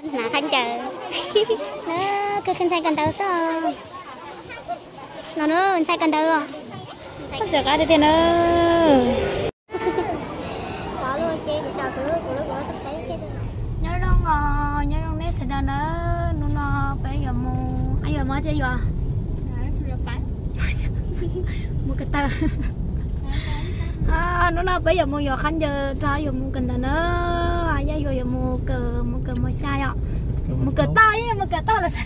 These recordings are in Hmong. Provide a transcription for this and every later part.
Hnav qhaib ncaws na, kawg kawg ntxhais kawm ntawv xwb. No na, ntxhais kawm ntawv os. Ntxhais qab tiag tiag na. Nyob zoo os, nyob zoo nej sawv daws na. Hnub no peb yuav mus, yuav mus tsis yuav, mus kawm ntawv. Hnub no peb yuav mus yuav qhab ncaws rau yuav mus kawm ntawv na. Yaj Yuam yuav mus kawm, mus kawm mos xya yom. Mus kawm tag, mus kawm tag los,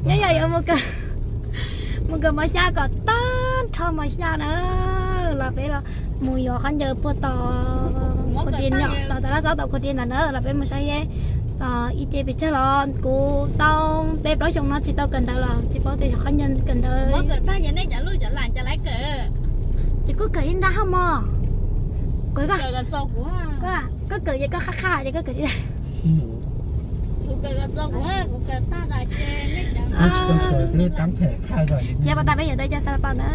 Yaj Yuam yuav mus kawm, mus kawm mos xya kom tag nrho mos xya na. Los peb los mus yuav qhab ncaws puag tom khuv di, tom Tav Laj Xauv tom khuv di ntawd na, los peb mus saib ib ce pes tsawg los. Kuv tau peb plaub xyoo no tsis tau kawm ntawv los tsis paub tias yuav qhab ncaws kawm ntawv. Ces kuj kawm ib nrab hab mog. Koj kawm ces koj qab qab ces koj kawm tsis tau. Ces pas tas peb yuav tau cov Xas Las Pas na.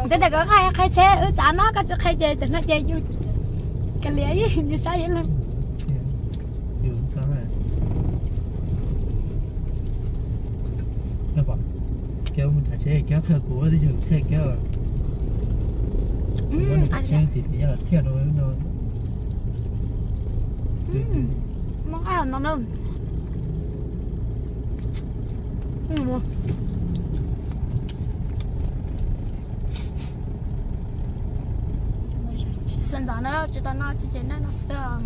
Ntawd koj qhia qhia tsheb, wb tsav no koj tsis qhia ces tam no ces yus kav liam yus saib yus lawm. Muab qab no na. Sawv ntxov na, tsis tau noj tsis ces noj no xwb.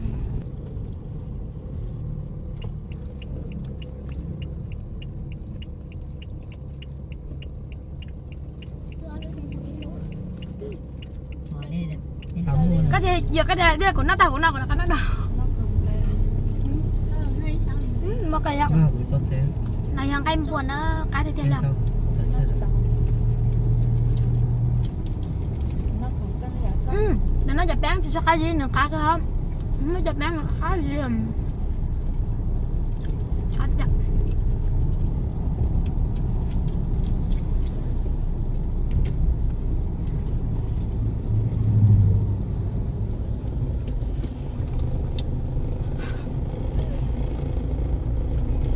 Koj ces yog koj tias kuv noj tag kuv no kuv rov qab noj dua. Muaj qee yom. No yog nqaij npua na, qab tiag tiag li. Nws noj cov peeb tsis tshua qab zib, nws qab kawg. Noj cov peeb nws qab zib.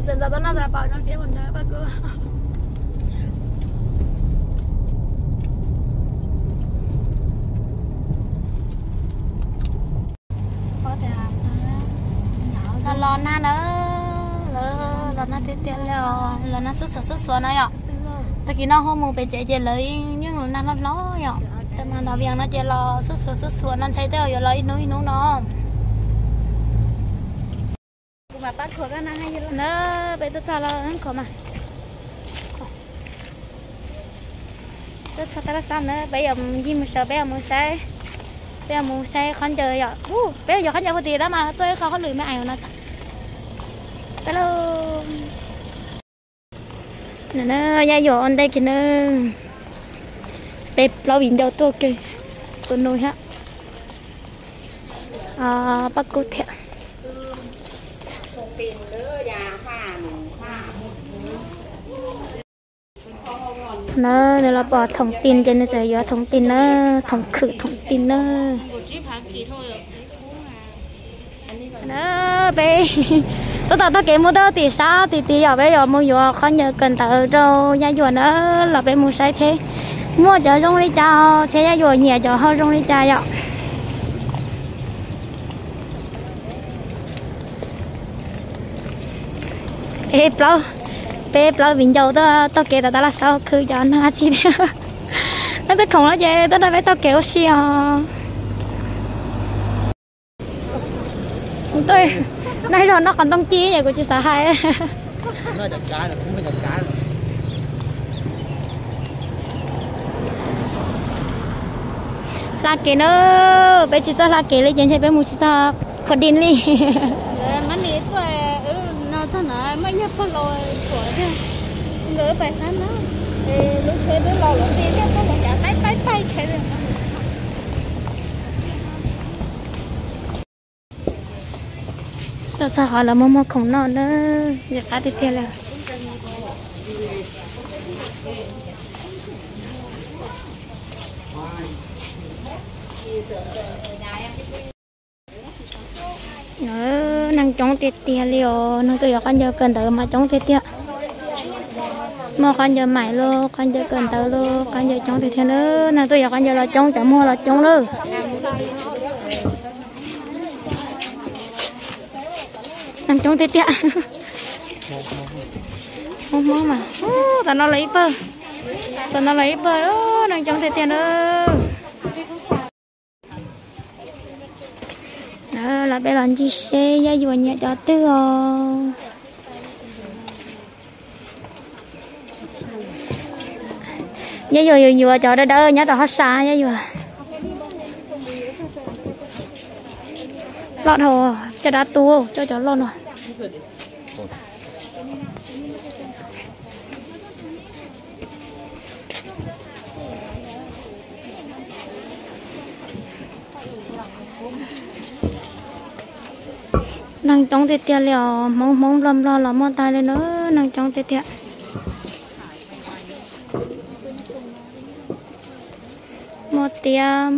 Sawv ntxov tau noj tas pom zoo siab mus ntawd pab kuv. Los los nag na, lawv los nag tiag tiag li os, los nag xub xuav xub xuav no yom. Tag kis no hu mus pem tsev ces lawv yeej los nag hlob hlob yom. Tab mas ntawm Vias no ces los xub xuav xub xuav no ntshai tej yuav los ib hnub ib hnub no. Na, peb tuaj txog los khov mas. Tuaj txog Tab Laj Xab na, peb yuav ncig mus sawv, peb yuav mus saib, peb yuav mus saib qhov ncauj yom. Peb yuav qhov ncauj hu ti tab mas tuaj ib qho hauj lwm me ais no. Peb lauj. Yaj Yuam ua ntej kiag na, peb plaub viv ncaus tuaj ke, tus nus thiab Paj Kub thiab. Na, nws los pom thoom tin ces nws tseem yuav thoom tin na, thoom khwm thoom tin na. Peb tab tom taug kev mus rau tim sab tim tid yom, peb yuav mus yuav qhov ncauj kawm ntawv rau Yaj Yuam na, los peb mus saib thiab. Muaj cov zoo li cas thiab Yaj Yuam nyiam cov ho zoo li cas yom. Peb plaub, peb plaub viv ncaus tuaj taug kev tom Tab Laj Xab khwv cov nag tsi thiab. Nag twb khoom no ces tuaj nrog peb taug kev ua si os. Nag zog noj qos ntoo ci es kuv tsis xav hais. Hla kev na, peb tsis txawj hla kev li ces ntshe peb mus tsis txog Khuam Dij li. Txog qhov lawv muag muag khoom noj na, ntxim qab tiag tiag li. Neeg coob tiag tiag li os, neeg tuaj yuav khaub ncaws kawm ntawv mas coob tiag tiag. Muaj khaub ncaws maim los, khaub ncaws kawm ntawv los, khaub ncaws coob tiag tiag na. Neeg tuaj yuav khaub ncaws los coob, cov muag los coob lawm. Neeg coob tiag tiag. Hmoob, Hmoob mas, tam no los ib pawg, tam no los ib pawg, neeg coob tiag tiag na. Los peb los ncig seb Yaj Yuam nyiam cov twg os. Yaj Yuam yuav yuav cov dawb dawb nyob tom hab sa, Yaj Yuam. Loj dhau, coj dab tu, coj cov loj no. Neeg coob tiag tiag li os, Hmoob Hmoob Nplog Nplog los muaj tag li na, neeg coob tiag tiag. Muaj tiab.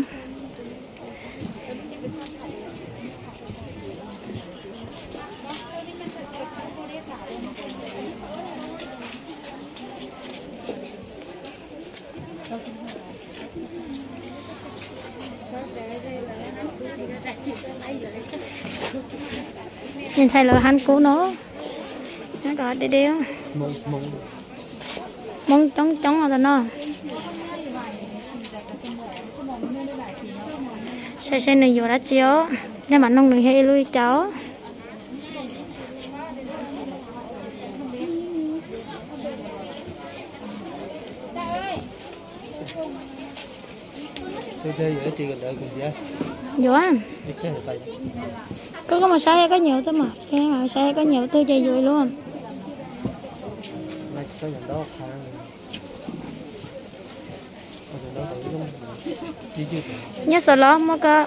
Ntshai lawv hab kub no, nyob kom deb deb. Hmoob coob coob os tam no. Saib seb nws yuav dab tsi os, nej mam noog nws yog ib lub li cas os. Yuav, koj, koj mus saib koj nyiam ua twg mas, saib koj nyiam ua twg ces yuav ib lub. Nyob saum los muaj koj.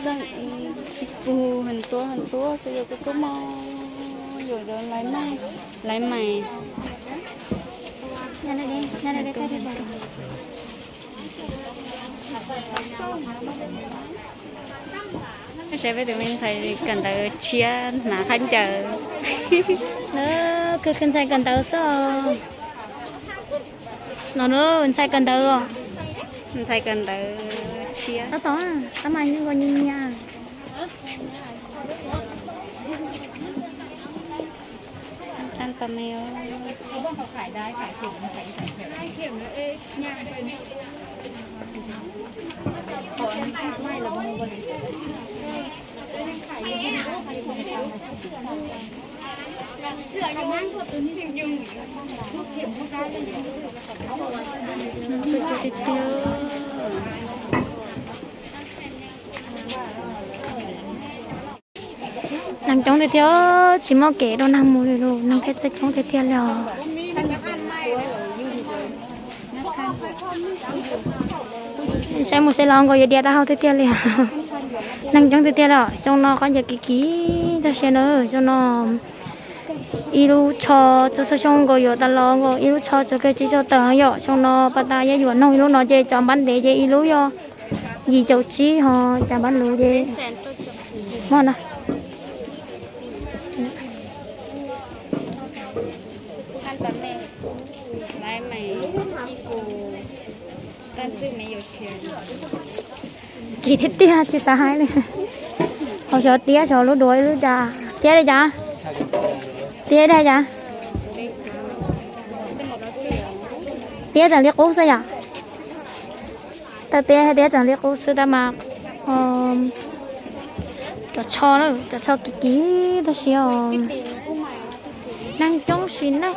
Xeej ib, ib pug, heev tuab heev tuab, xyov yog koj koj mog, yuav laiv mais, laiv mais. Saib peb tus me ntxhais kawm ntawv tshiab hnav khaub ncaws. Khwv khwv ntxhais kawm ntawv xwb os. No ntxhais kawm ntawv os. Ntxhais kawm ntawv tshiab. Tab tom, tab mas nyias nyias. Neeg coob tiag tiag, tsis muaj kev rau neeg mus li lauj, neeg thiaj txawj coob tiag tiag li os. Saib mus saib los nkaus yuav diav taub hau tiag tiag li. Neeg coob tiag tiag li os, xyoo no khaub ncaws kim kim tag siab na, xyoo no ib lub tsho txhua xyoo nkaus yuav tas los nkaus ib lub tsho tsuas kaw tsib rau tawm yom, xyoo no pas tas Yaj Yuam noog ib lub no ces cov npab ntev ces ib lub yog yim caum tsib ho cov npab luv ces muaj no. Kim tiag tiag tsis xav hais li. Hauv xyov tiab xyov lub duav ib lub cas, tiab li cas, tiab li cas, tiab tseem li qub xwb yom. Tawm tiab tiab tseem li qub xwb tab mas cov tsho na, cov tsho kim kim tag siab os. Neeg coob sim neej,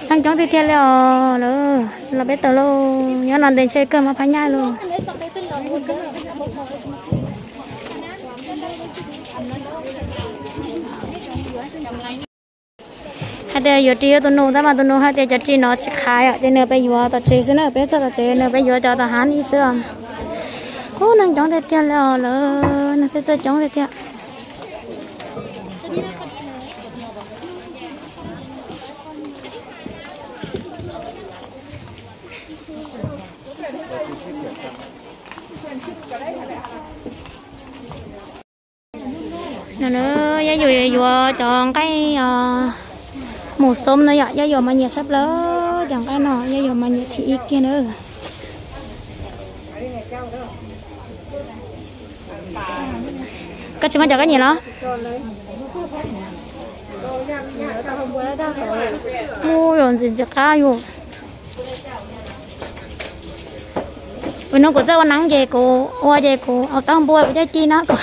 neeg coob tiag tiag li os. Lawv los peb tawm lauj, nyob no ntev ntshe kawg mas phab nyaj lauj. Tias yuav ris yuav tus nus tab mas tus nus hais tias cov ris no tsis qhais os, ces nws peb yuav tom tsev xwb na, peb txog tom tsev nws peb yuav cov tom hav ib xwb os. Ub, neeg coob tiag tiag li os, lawv neeg peb txog coob tiag tiag. No na, Yaj Yuam yuav cov nqaij mus xoob no yom, Yaj Yuam mas nyiam tshaj plaws cov nqaij no, Yaj Yuam mas nyiam thim ib kiag na. Koj tsis muaj cov koj nyiam los? Ub, yuav ntxim ntxim qab yus. Ua hnub kuv txawj ua neeb ces kuv ua ces kuv au taub npua kuv coj ci no kuv.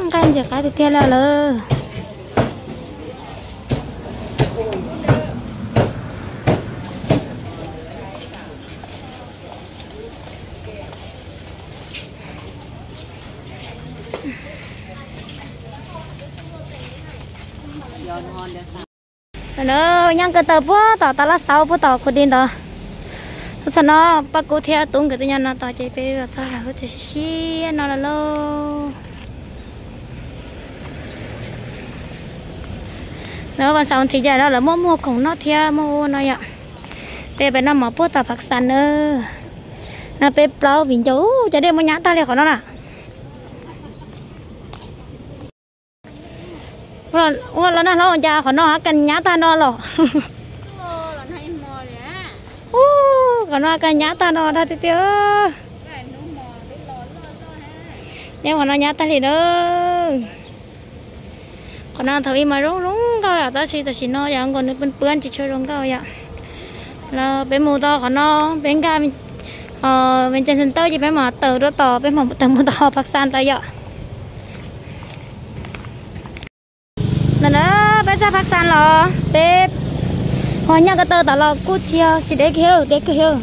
Nqaij ntxim qab tiag tiag li lawm. Nyob ko taw puag tom Tav Laj Xauv puag tom Khuv Di ntawd. Txog no Paj Kub thiab Tub nkawd twb nyob no tos ces peb los txog lub tsev siab siab no lawm lauj. Lawv vas xaus nthi cas no lawv muaj muag khoom noj thiab muaj ua no yom. Peb pem noj mov puag tom Phav Xas na. No peb plaub viv ncaus, cov dej muab nyab tag li qhov no na. Ua los nag hlob ua cas qhov no hab kas nyab tag no los. Ub, qhov no kas nyab tag no dag tiag tiag. Nyab qhov no nyab tag li na. Qhov no thaum ub mas zoo zoo nkauj yom, tab sis tam sim no yog nkaus nws pw pw tsis tshua zoo nkauj yom. Los peb mus tau qhov no, peb nkag Vias Cas Xees Tawj ces peb mam tawm rau tom, peb mam tawm mus tom Phav Xas ntawd yom. Ntawm na peb txog Phav Xas los peb ho nyob ko taw tom los kuj tsis yog tsis deb kiag, deb kiag.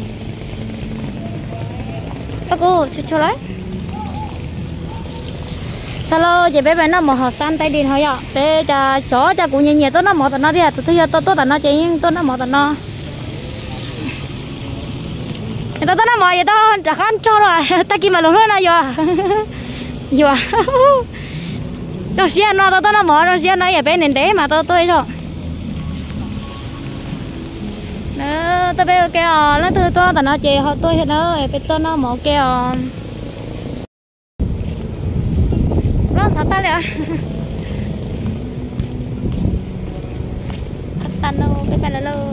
Paj Kub tshua tshua lawm. Txog lauj ces peb pem noj mov hauv Xas Tais Dis no yom, peb cas xyov cas kuv nyiam nyiam tuaj noj mov tom no tiag, tus twg yog tau tuaj tom no ces yeej tuaj noj mov tom no. Yog tau tuaj noj mov yog tau rov qab nrog los tag kis mas luag hluaj no yuav, yuav zoo siab no tau tuaj noj mov zoo siab no yog peb ntev ntev mas tau tuaj ib zaug. Tuaj peb ua ke os, leej twg tuaj tom no ces ho tuaj na, peb tuaj noj mov ua ke os. Loj ntxhov tag li. Peb pais lawm lauj.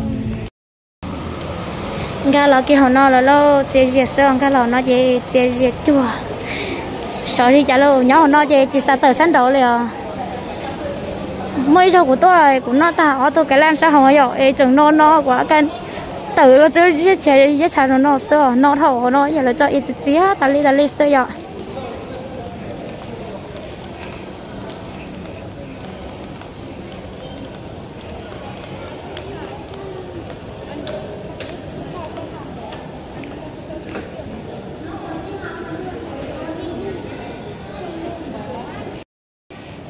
Nkag los kiag hauv no lawm lauj, txias zias xwb os, nkag los no ces txias zias cuag. Xyov li cas lauj, nyob hauv no ces tsis xav tawm sab nraud li os. Muaj ib zaug kuv tuaj kuv noj tag ob tug kav laj sab hauv yom, es tseem no no kuv ab kaj tawm los txog ziab tshav no no xwb os, no dhau hauv no yog lawv tso ib txiv txiab tas li tas li xwb yom.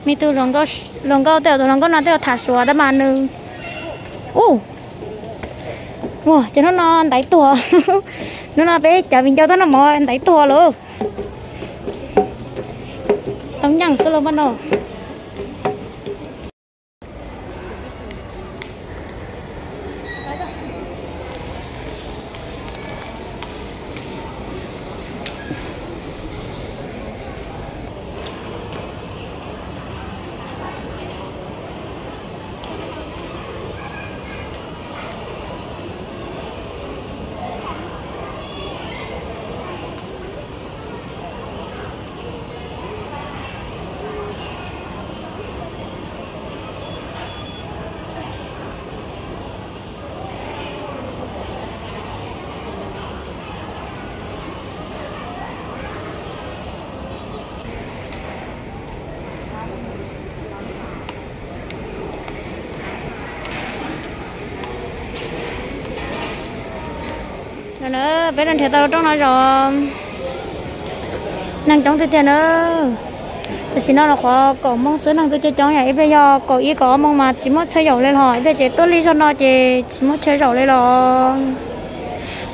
Me tug hluas nkauj, tej tus hluas nkauj no tej zaum tham suav tab mas nws, u, ua ces hnub no ntaiv tuag, hnub no peb cov viv ncaus tuaj noj mov ntaiv tuag lauj. Tau nyeej xwb lauj pab no. Peb nrhiav tau rooj no zos. Neeg coob tiag tiag na. Tam sim no los qhuav kaum moo xwb, neeg twb coob coob yom. Ib pliag yog kaum ib kaum ob moo mas tsis muaj chaw zaum li los, ib pliag ces tuaj lig zog no ces tsis muaj chaw zaum li los.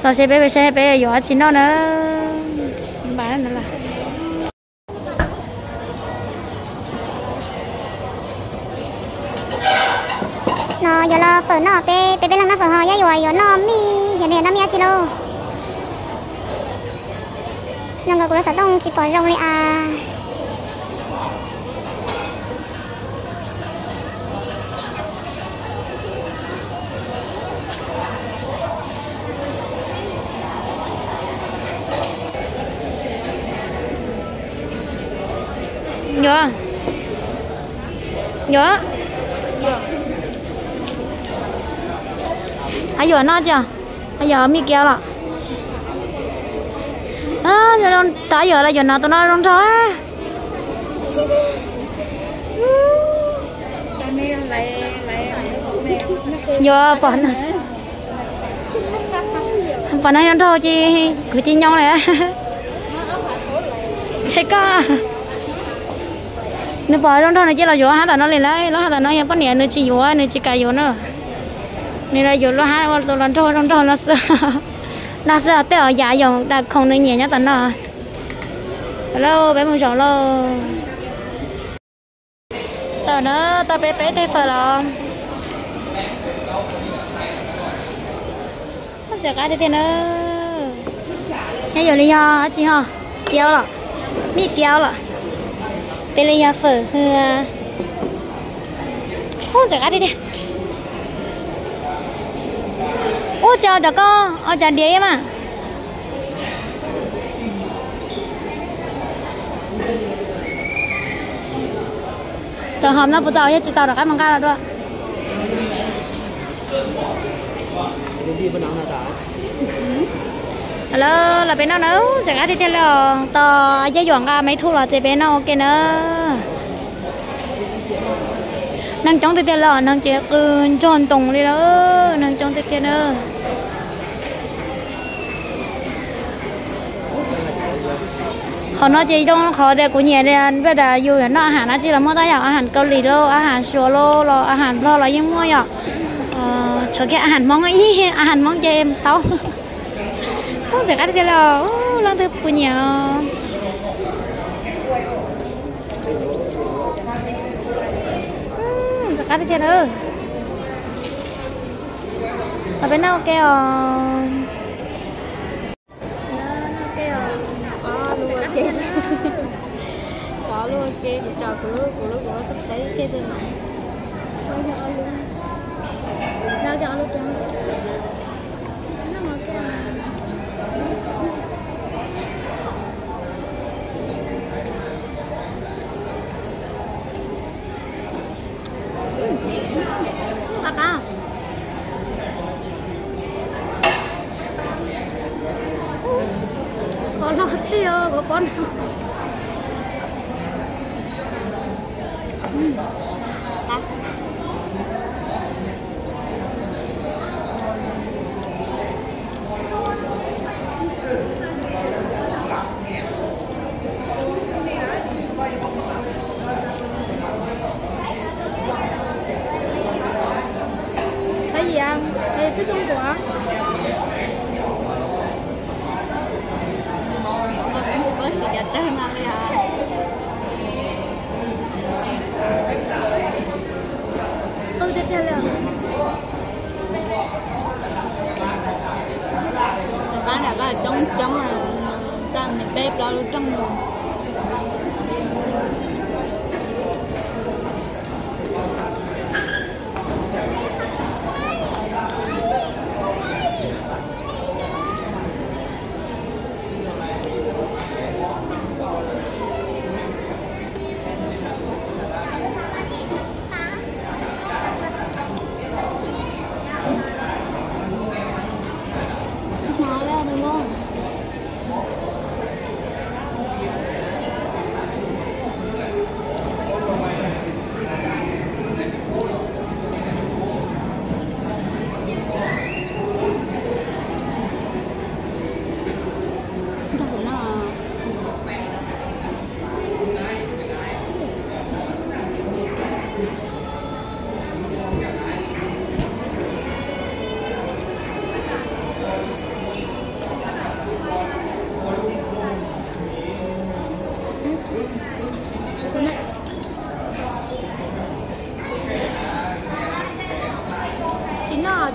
Los seb peb, peb saib peb yuav dab tsi noj na. No yuav los fawm noj, peb peb peb leeg noj fawm ho Yaj Yuam yuav noj mij, yog nws noj mij dab tsi lauj? No nkawd kuv lub xov tooj tsis pom zoo li as. Yuav, yuav, a yuav noj tsi, a yuav mij kiav los. Tau yuav los yuav no tus no zoo nraug. Yuav pom, pom no zoo nraug ces kuv cia nyob lawm. Tsis koj, nws pom zoo nraug nws cia los yuav hab tom no li lawm. Lub hab tom no yog poj niam nws tsis yuav, nws tsis kam yuav na. Nws los yuav lub hab ua tus los nraug zoo nraug no xwb. No xwb tej os yav yoom dam khoom nws nyiam nyob tom no. Lauj, peb mus zaum lauj. Tau na, tau peb peb teg fawm los. Ntxim qab tiag tiag na. Nyob yuav li yog dab tsi ho? Kiav los, mij kiav los. Peb li yog fawm hwb. Ub, ntxim qab tiag tiag. Ub, tsis ua cov koj, ua cov diav mas. Cov hom no puas tau, yog tsis tau rov qab mus nqa los dua. Los, los peb noj na, ntxim qab tiag tiag li os. Tos Yaj Yuam nqa Maiv Thuj los ces peb noj ua ke na. Neeg coob tiag tiag li os, neeg ces qw nrog ntoos li lawm, neeg coob tiag tiag na. Qhov no ces zoo qhov tias kuv nyiam tias yus yuav noj a has dab tsi los muaj tab yom, a has Kaus Lim los, a has Suav los, los a has Nplog los yeej muaj yom. Tshuav kiag a has Hmoob, a has Hmoob ces tau. Ub, ntxim qab tiag tiag li os, leej twg kuv nyiam. Ntxim qab tiag tiag na. Los peb noj ua ke os. Kov lub ua ke, kuv tso kuv lub, kuv lub, kuv lub txaib tiag tiag. Qab qab. Qos loj tiag, kov pob no. Có gì ăn? Thì thích uống của. Ua, kuv tsis paub siv cov tawg no li os. Qw tiag tiag li os. Tus qab nram ko coob coob, tau nws peb plaub lub rooj no.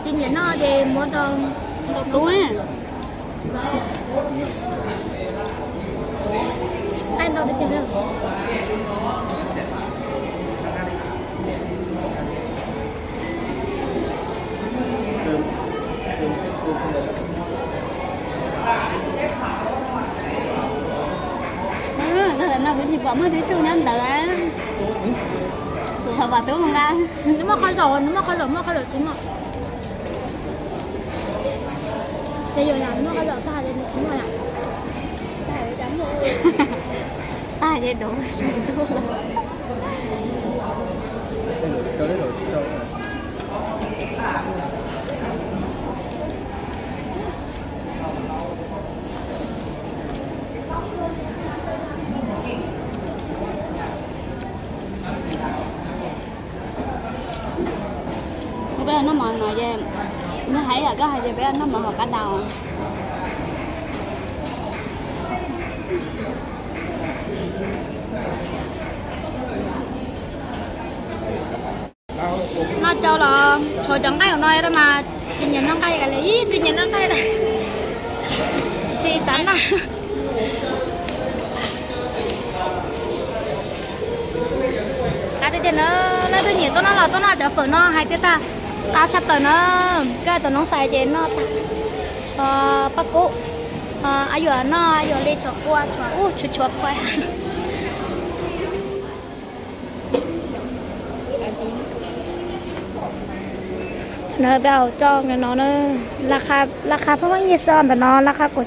Tsis nyiam noj ces muab rau tub. Noj kuv tsis pom muaj tib tug nyob ntawd. Kuv ho pom tub mus nqa. Nws muaj qhov zaum, nws muaj qhov zaum, muaj qhov zaum tsis muaj. Ces yuav yam muaj qhov zaum tag ces nws tsis muaj yam. Tag ces dov ntuj lawm. Peb noj mov no ces, nws hais yam koj hais ces peb noj mov hauv qab tau. Noj tsau los tshuav cov nqaij hauv no tas mas tsis nyiam noj nqaij li, ib tsis nyiam noj nqaij li. Tsis xav noj. Qab tiag tiag na, leej twg nyiam tuaj noj los tuaj noj cov fawm no hais tiag tag. Qab tshaj plaws na, koj tus noob xais ces noj tag. Tshuav paj kub, a yuam noj a yuam li tshuav kua tshuav ub tshuav tshuav kua. Nws peb hauv tso no, laj qha pheej muaj ib yam xwb ntawm no, laj qha kaum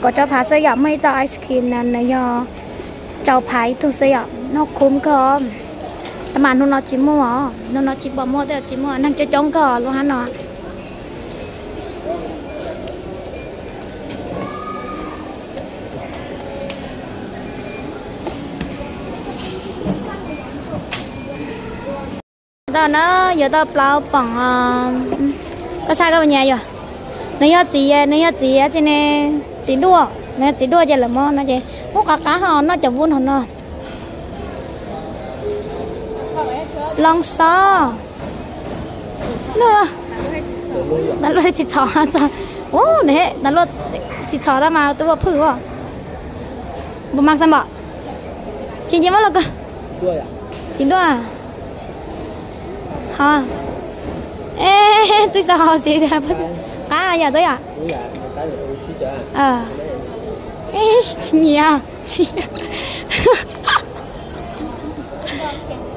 rau phav xwb yom, muaj ib txoj ice cream nws yog rau phav ib tug xwb yom, noj khum kawg. Tab mas hnub no tsis muaj, hnub no tsis pom muaj, tej zaum tsis muaj, neeg coob coob kawg lub hab no. Tau na, yuav tau plaub poom. Koj saib koj puas nyiam yuav? Nws yog txiv, nws yog txiv tsi ne, txiv duaj, nws yog txiv duaj ces lawv muab no ces ub qab qab ho noj cov vub no no. Loo xob. Nws luaj tsis txhov, ub, nws luaj tsis txhov tab mas twb ua phwj ua. Npus mas xab npom. Tsis nce muab los kawg. Txiv duaj. Ho. Eb, twb tsis tau hau siv tias qab yam twb yom. Tsis nyiam.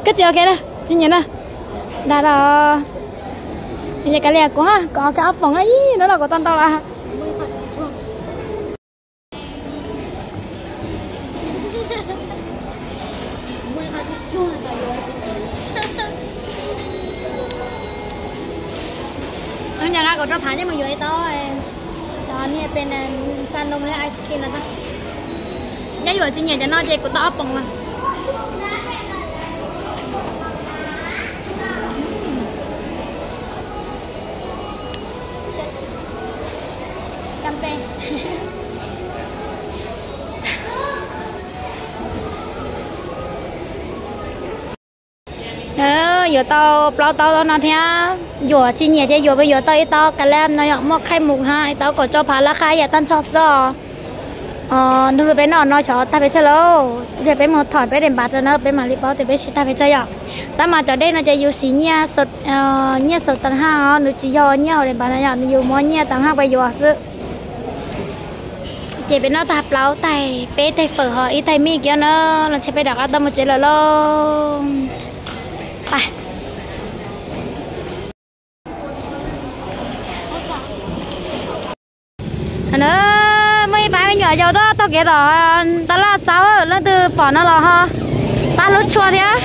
Koj tsis ok na, tsis nyiam na. Dag los. Kav liam kuv ha, kom ob poom ib no los kuv tau ntau los. Hnub nyoog nqa kaum rau phav coj mus yuav ib tau, cov niag pes xa noo li ice cream no. Nyob yuav tsis nyiam cov no ces kuv tau ob poom na. Yuav tau plaub tau no thiab, yuav tsis nyiam ces yuav, yuav tau ib tau kav liam no yom, muaj khaij mus ha, ib tau kaum rau phav laj qha yam tag nrho xwb os. Nws lub peb noj no xyov tag pes tsawg lauj, ces peb mus thom peb daim npav rau na peb mam li paub tias peb siv tag pes tsawg yom. Tab mas cov dej no ces yus siv nyiaj xaus teev haj os, nws tsis yog nyiaj hauv daim npav no yom, nws yus muab nyiaj teev haj pab yuav xwb. Ces peb noj tag plaub taig, peb taig fawm ho ib taig mij kiag na, los ntshe peb rov qab tau mus tsev lawm lauj. Muaj ib pab me nyuam yaus tuaj taug kev tom tas laj xauv, leej twg pom no los ho pab hlub tshua thiab.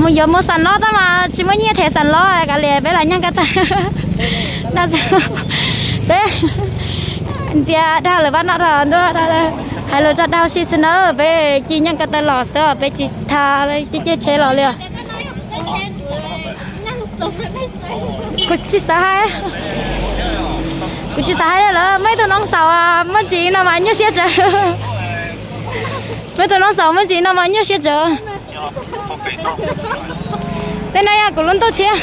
Mus yuav mus xam lob tab mas tsis muaj nyiaj them xam lob, kav liam peb lam nyeej ko taw. Peb ntxias dag lawm pab noj dag ntuj, hais lus tso dag si xwb na, peb cia nyeej ko taw los xwb, peb tsis tha caij tsheb los li. Kuv tsis xav hais, kuv tsis xav hais lawm, muaj ib tug noob xaum muaj ntsis no mas nyuaj siab tsawv. Muaj ib tug noob xaum muaj ntsis no mas nyuaj siab tsawv. Tej no yog kuv lub ntuj tshiab.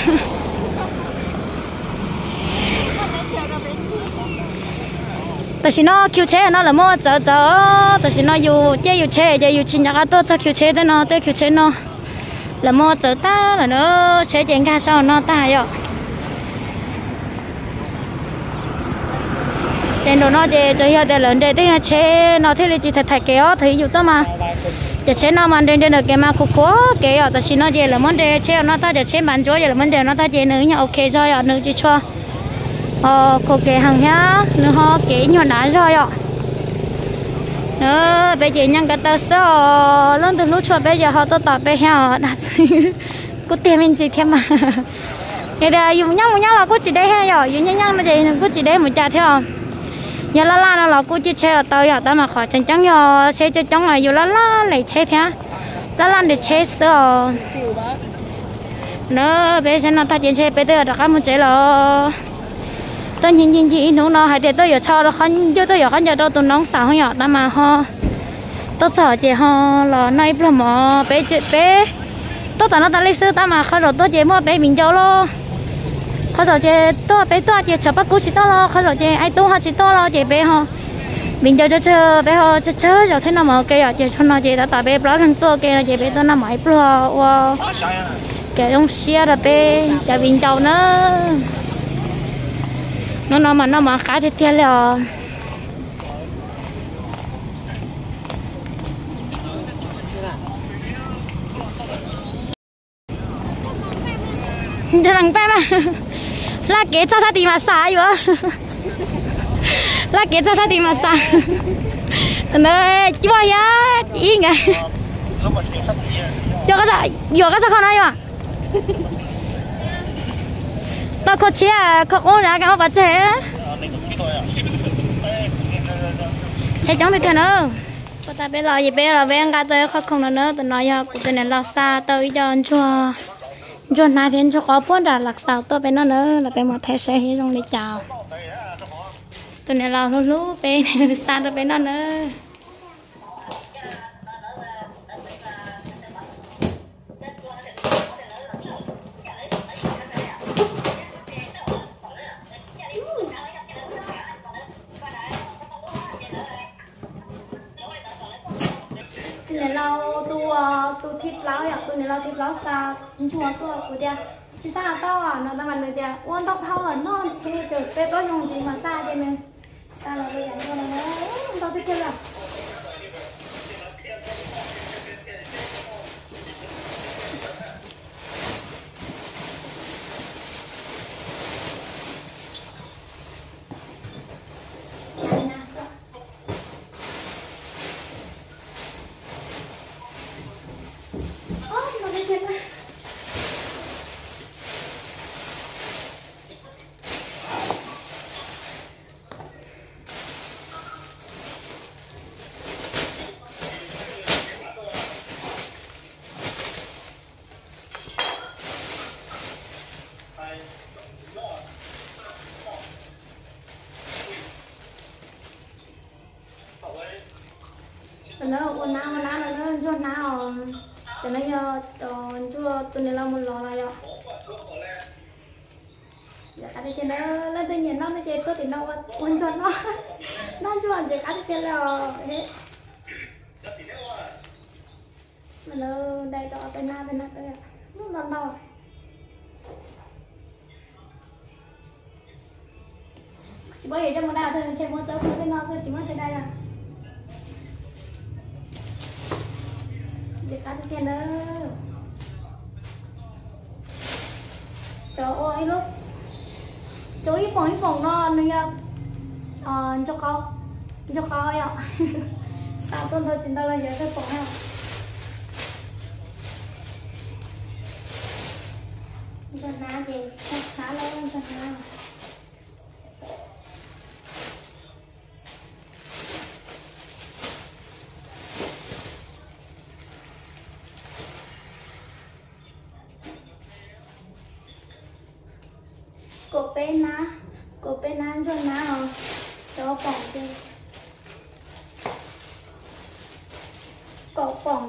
Tam sim no khiu tsheb no lawv muab ua txawv txawv, tam sim no yus caij yus tsheb ces yus tsis nco qab tuaj txog khiu tsheb tej no, tej khiu tsheb no lawv muab ua txawv tag lawm na, tsheb ces nkag sab no tag yom. Ces nraum no ces tsuas yog tias lawv nres tej tsheb no thiaj li tsis tham tham kev os, thaum yus tuaj mas cov tsheb no mas nres nres ntawm kev mas khuv khuav kev yom, tam sim no ces lawv muab nres tsheb no tag, cov tsheb npas ntsuab ces lawv muab nres no tag ces nws ib nyuag ok zog yom, nws tsis tshua khuav kev heev thiab nws ho kev ib nyuag dav zog yom. Peb ces nyeej ko taw xwb os, leej twg hlub tshua peb ces ho tuaj tos peb thiab os, dav xwb. Kuj tiag me ntsis thiab mas. Yog tias yus nyeej mus nyob los kuj tsis deb thiab yom, yus nyeej nyeej no ces kuj tsis deb mus cas thiab os. Yog laj laj no los kuj ciaj tsheb los tau yom, tab mas qhov tseem ceeb yog tsheb coob coob los yus laj laj lem tsheb thiab, laj laj nres tsheb xwb os. Na, peb saib no tag ces ntshe peb twb rov qab mus tsev los. Tuaj ncig ncig ncig ib hnub no hais tias tuaj yuav tsho, tuaj yuav khaub ncaws rau tus noob xav ho yom, tab mas ho tuaj txog ces ho los noj ib pluag mov. Peb, peb tuaj tom no tas li xwb, tab mas qhov zaum tuaj ces muaj peb viv ncaus los. Qhov zaum ces tuaj peb tuaj ces tshav pob kub tsis tuaj los, qhov zaum ces ai tub ho tsis tuaj los ces peb ho viv ncaus tsawg tsawg, peb ho tsawg tsawg zaus thiab no mas ua ke yom, ces tshuav no ces tab tom peb plaub leeg tuaj ua ke no ces peb tuaj noj mov ib pluag ua kev zoo siab rau peb cov viv ncaus na. Hnub no mas noj mov qab tiag tiag li os. Nrog lees paj mas, laj kev txog sab tid mas xav yuav, laj kev txog sab tid mas xav. Ntawd cuaj thiab ib nkaus. Cuaj, yuam koj txog kho no yuam. Tau kho tshiab kho qub na, koj muab pov tseg. Tsheb coob tiag tiag na. Ua tas peb los ces peb los peb nqa tau qhov khoom no na, tus no yog kuv tus niam laus xa tau ib co ntsuag, ntsuag hnav thiab ntsuag qaub puag nram Lav Xaus tuaj peb noj na, los peb mus thaij saib zoo li cas. Tus niam laus hlub hlub peb, xa rau peb noj na. Tus niam laus tus, tus thib plaub yom, tus niam laus thib plaub xa ntsuag tuaj, kuv tias tsis xa los tau no, tab mas nws tias ua ntau dhau los noj ntshe ces peb plaub xyoo ntxiv mas xa ces nws xa los ua yam ntsuag no na, ntau tiag tiag li. Lawv ua nab ua nab no na, ntsuag nab os. Cov no yog cov ntsuag tus niam laus mus lov los yom. Ntxim qab tiag tiag na, leej twg nyiam noj no ces tuaj tim no ua ntsuag noj. Noj ntsuag ntxim qab tiag tiag li os. Lawv dai tau peb nab, peb nab peb nub ntau ntau. Tsis paub yuav coj mus dai, ntshe muab txawb pub peb no xwb tsis muab tsis dai lawm. Ntxim qab tiag tiag na. Cov ua ib lub, cov ib poom ib poom no nws yog ntsuag qaub, ntsuag qaub yom. Xa tuaj ntau tsis ntau los yuav kawg poom na. Ntsuag hnab ces hnab lawm, ntsuag hnab. Kaum peb nab, kaum peb nab ntsuag hnab os. Cov poom ces kaum poom,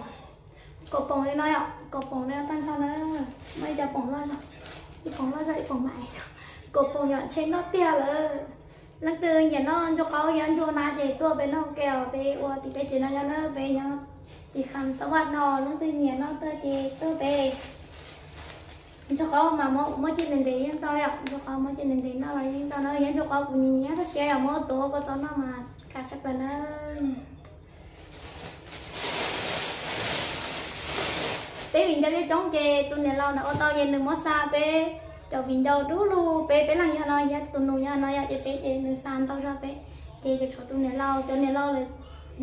kaum poom li no yom, kaum poom li no tag nrho na. Muaj ib co poom loj zog, ib poom loj zog ib poom mam, kaum poom yom, ntshe noj tiag lawm. Leej twg nyiam noj ntsuag qaub thiab ntsuag nab ces tuaj peb noj ua ke os, peb ua tim peb tsev no nyob na, peb nyob tim Kham Xab Vaj no, leej twg nyiam noj tuaj ces tuaj peb. Ntsuag qaub mas muab cij ntev ntev yeej tau yom, ntsuag qaub muab cij ntev ntev noj los yeej tau na, thiab ntsuag qaub kuv nyiam nyiam tab sis yog muab tuav kua txob noj mas kav tshaj plaws na. Peb viv ncaus coob coob ces tus niam laus ntawd ua tau ces nws muab xa peb cov viv ncaus dub lug, peb peb leeg nyob no thiab tus nus nyob no yom, ces peb ces nws xa ntau zog peb. Ces tsuas tshuav tus niam laus, cov niam laus lawv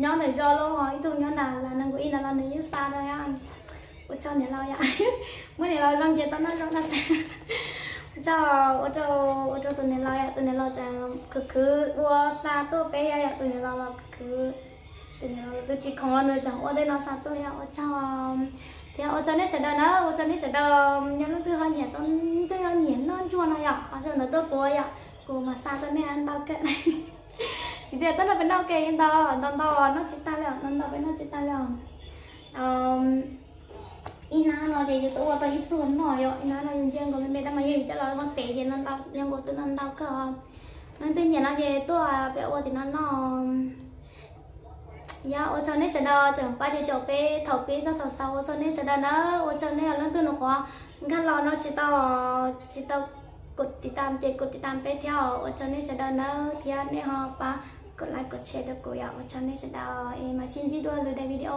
nyob ntawm zos los ho ib tug nyob nram Las Nas Nkaus Ib no los nws yeej xa rau yom. Ua tsaug niam laus yom, muaj niam laus zoo ces tau noj zoo no. Ua tsaug, ua tsaug, ua tsaug tus niam laus yom, tus niam laus tseem khwv khwv ua xa tuaj peb yom, tus niam laus los khwv khwv, tus niam laus los twb tsis khoom los nws tseem ua tej no xa tuaj yom. Ua tsaug, thiab ua tsaug nej sawv daws na, ua tsaug nej sawv daws, yog leej twg ho nyiam, leej twg ho nyiam noj ntsuag no yom, ho sawv daws tuaj kuv yom, kuv mam xa tuaj nej ntau kawg. Txiv tias tuaj nrog peb noj ua ke yeej ntau, ntau ntau noj tsis tag li os, ntau ntau peb noj tsis tag li os. Ib hnab no ces yus tau ua tau ib pluag noj yom, ib hnab no yus ntsia nkaus me me tab mas yog yus coj los ua tev ces ntau ntau, yus nkaus twb ntau ntau kawg os. Leej twg nyiam no ces tuaj peb ua tim no noj. Yog ua tsaug nej sawv daws tseem pab caum caum peb thaum pib txog thaum xaus, ua tsaug nej sawv daws nawb, ua tsaug nej leej twg nws qhuav nkag los no tsis tau, tsis tau kov tiv tam ces kov tiv tam peb thiab, ua tsaug nej sawv daws nawb, thiab nej ho pab kov like kov share rau kuv yom, ua tsaug nej sawv daws es mam sib ntsib dua lwm daim video.